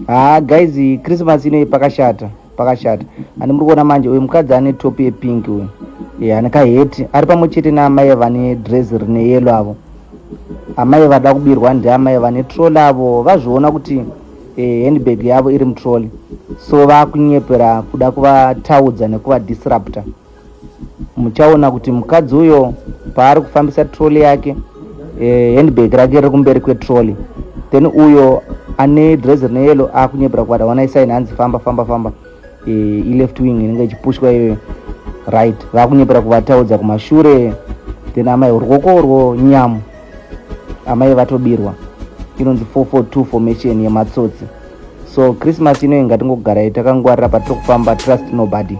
Haa guys, Christmas ino pakashata, pakashata. Ani muri kuona manje uyu mukadzi ane top yepink uyu, yeah, ane kaheti ari pamwe chete naamai vane dress rine yellow avo. Amai vada kubirwa ndiamai vane trolley avo. Vazviona kuti handbag yavo iri mutrolley, so vakunyepera kuda kuvataudza nekuvadisrupta. Muchaona kuti mukadzi uyo paari kufambisa trolley yake, handbag rake riri kumberi kwetrolley. Then uyo ane dress rine yellow akunyepera kuvada. Ona isign hanzi famba, famba, famba. Ileft wing inenge ichipushwa iyoyo, right? Vakunyepera kuvataudza kumashure. Then amai ruoko urwo nyamu, amai vatobirwa. Inonzi 442 formation yematsotsi. So Christmas inoyi ngatingogarai takangwarira patiri kufamba. Trust nobody.